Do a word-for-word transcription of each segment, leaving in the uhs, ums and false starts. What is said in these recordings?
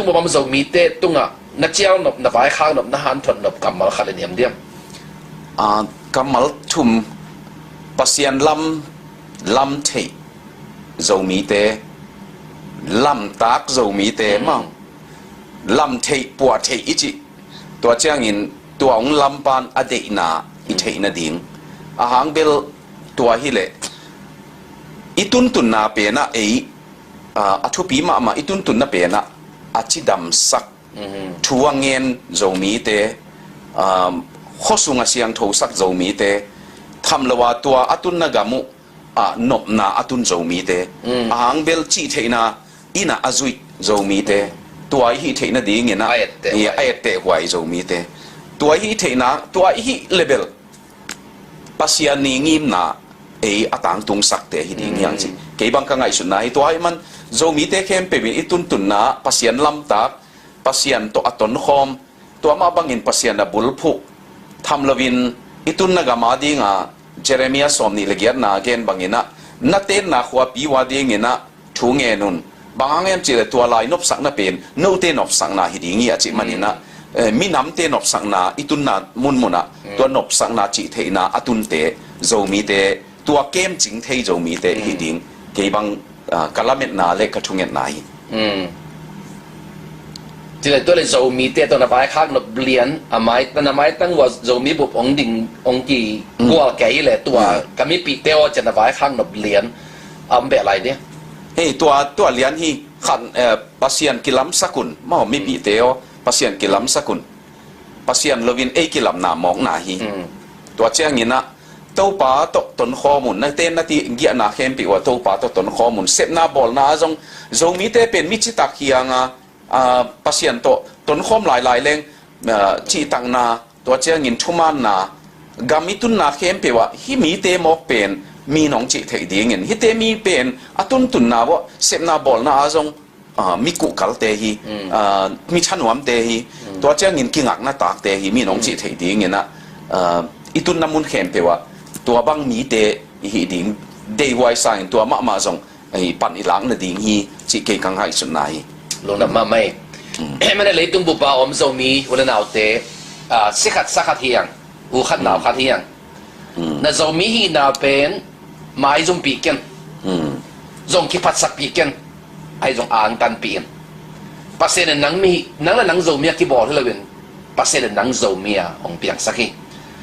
Tung bawm Zomite tungah na cial nop, na vaikhak nop, na hanthot nop kammal khat le nih om diam? Ah, kammal thum. Pasian lam, lam theih Zomite, lamtak Zomite, mm, maw. Lam theih, puah theih i cih. Tua ciangin tua hong lam pan a deihna i, mm, theih nading. A hang bel tua hileh i tuntunna penah ei, ah, a thupi mahmah i tuntunna penah a cidamsak, mhm, thu a ngen Zomite, um, khuasung a siangthosak Zomite, tham lo a tua a tunna gam uh, ah, nopna a tun Zomite. Mm. A hang bel cih theihna inn ah a zuih Zomite. Tua i hih theih nadingin ah, a etteh, i, huai, a etteh huai Zomite. Tua i hih theihna, tua i hih level Pasian ni ngimna ei a tangtungsakte hi ding hiang ci. Mm. Kei bang ka ngaihsutna hi tua ahih man Zomite khempeuh in i tuntunna Pasian lamtak, Pasian tawh a tonkhawm, tua mah bangin Pasian a bulphuh, tham loin i tunna gam a dinga Jeremiah sawm nih le giatna gen bangin ah, na tenna khuapi uh a dingin ah thu ngen un. Bang hang hiam cihleh tua lai nopsakna pen note nopsakna hi ding hi a cih manin ah, mm, eh, minamte nopsakna i tunna munmun ah, mm, tua nopsakna cih theihna a tunte Zomite, tua kemcing thei Zomite hi, mm, ding. Kei bang, ah, ka lametna le ka thungetna hi. Mm. Cile tua le Zomite tawh na vaikhak nop lian, a mai, na maitang ua Zomi bup ong ding, ong ki, mm, gual kei le tua, mm, ka mipihte aw cian na vaikhak nop lian a om beh lai dia. Hei, tua, tua lian hi khan, eh, Pasian kilamsak un, maw, mipihte aw, Pasian kilamsak un. Pasian loin ei kilamna mawkna hi. Mm. Tua ciangin ah, Topa tawh tonkhawm un, na tenna ti giahna khempeuh ua Topa tawh tonkhawm un, sepna bawlna ah zong, Zomite pen mi citak hiang a, ah, Pasian tawh tonkhawm lailai leng, ah, cihtakna, tua ciangin thumaanna, gam i tunna khempeuh ah, hih mite mawk pen, mi nong cih theih dingin, hihte mi pen, a tuntunna uah, sepna bawlna ah zong, ah, mi kuhkalte hi, mm, ah, mi thanuamte hi, mm, tua ciangin kingakna takte hi, mi nong, mm, cih theih dingin ah, ah, i tunna mun khempeuh ah, tua bang mite i hih ding, deihhuai sangin tua mahmah zong, i pan i lak nading hi, cih kei ka ngaihsutna hi. Lungdam mahmah hi. Mm. Mane leitung bup a om Zomi, u le naute, ah, si khat sa khat hiang, u khat nau, mm, khat hiang. Mm. Na Zomi hihna pen, maizumpih ken. Mm. Zong kiphatsakpih ken. Ahi zong angtanpih in. Pasian in nang mi, nang le nang Zomi a kibawl hi loin, Pasian in nang Zomi a hong piangsak hi.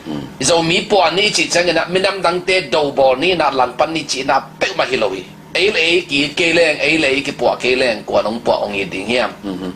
Mm. Zomi puah ni i cih ciangin ah, minam dangte do bawl ni in ah, langpan ni cihna peuhmah hi lo hi. Ei le ei ki-it kei leng, ei le ei kipuah kei leng, kuan hong puah hong it ding hiam? Mhm.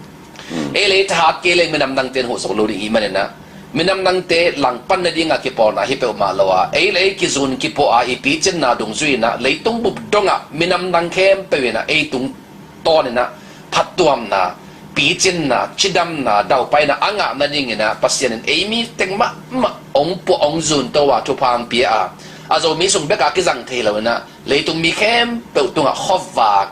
Mm. Ei le ei thahat kei leng minam dangte in huh zo lo ding hi manin ah, minam dangte langpan nading a kipawlna hi peuhmah lo a, ei le ei kizun kipuah a i picinna dungzui in ah, leitung bup dongah minam dang khempeuh in ah ei tungtawn in ah phattuamna, picinna, cidamna, daupaina a ngah nadingin ah Pasian in ei mi teng mahmah hong puah hong zunto a, thupha hong pia a, a Zomi sung bek a kizang thei lo in ah, leitung mi khempeuh tungah khuavak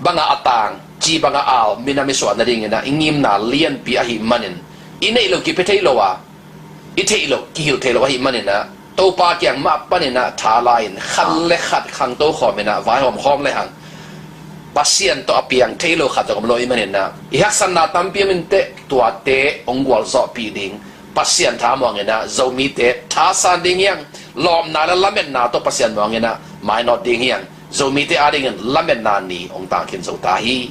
bangah a tang, ci bangah a au minam i suah nadingin ah i ngimna lianpi ahih manin, i neih loh kipia thei lo a, i theih loh kihilh thei lo ahih manin ah, Topa kiang mah panin ah tha la-in khat le khat khangto khawm in ah vaihawm khawm le hang, Pasian tawh a piang thei lo khat zong om lo ahih manin ah, i haksatna tampi om inteh, tuate hong gualzawhpih ding, Pasian tha muangin ah Zomite thasan ding hiang, lawpna le lametna tawh Pasian muangin ah mainawt ding hiang, Zomite adingin lametna ni hong tangkhin zo ta hi.